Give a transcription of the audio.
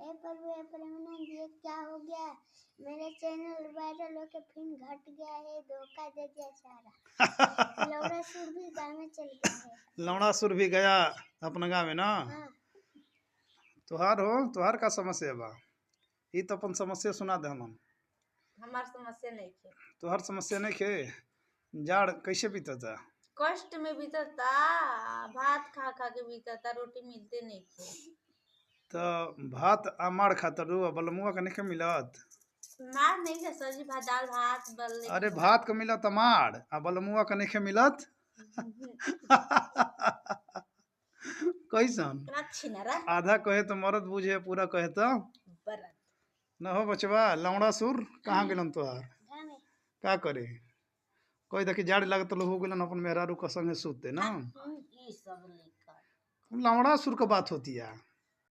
हे प्रभु, हे परमानंद, ये क्या हो गया? मेरा चैनल वायरल होके फिर घट गया है, धोखा दे दिया सारा। लौड़ा सुर भी गाँव में चल गया है। लौड़ा सुर भी गया अपना गाँव में ना। हाँ। तोहार हो, तोहार का समस्या बा? ई तो अपन समस्या सुना दे हमन। हमार समस्या नहीं खे। तोहार समस्या नहीं खे? जाड़ कैसे बीतता? कष्ट में बीतता, भात खा खा के बीतता, रोटी मिलते नहीं खे। तो भात आ मार खातर रू, बलमुआ के नहीं मिलत? मार नहीं खे सब्जी भात दाल भात बल्ले। अरे भात के मिलत मार आ बलमुआ के नहीं मिलत, कैसन? छिनरा। आधा कहे तो मरद बुझे, पूरा कहे तो बरद। न हो बचवा। लौड़ा सुर कहाँ गेलन तोहार? गाँव में। का करे कोई देखी जाड़ लागत हो गेलन अपन मेहरारू के संगे सुते ना। ई सब लेकर लौड़ा सुर के बात होती है।